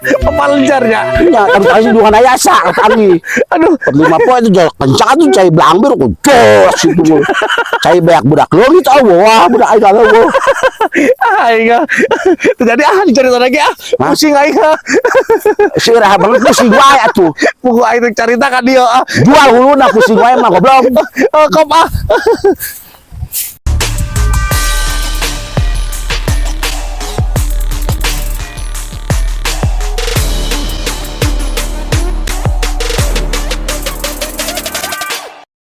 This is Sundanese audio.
Papalencarnya. Nya, tapi tadi dua ayasa kami. Aduh. 5 poe itu kencang tuh cai blambir ku jos itu. Cai banyak budak leungit ah, wah budak aing euweuh. Ah, aing ah. Terjadi ah dicerita lagi ah. Hah? Pusing aing ah. Sirah banget pusing wae atuh. Buku aing teh carita ka dieu ah. Jual huluna pusing wae mah, goblok. Oh, kop ah.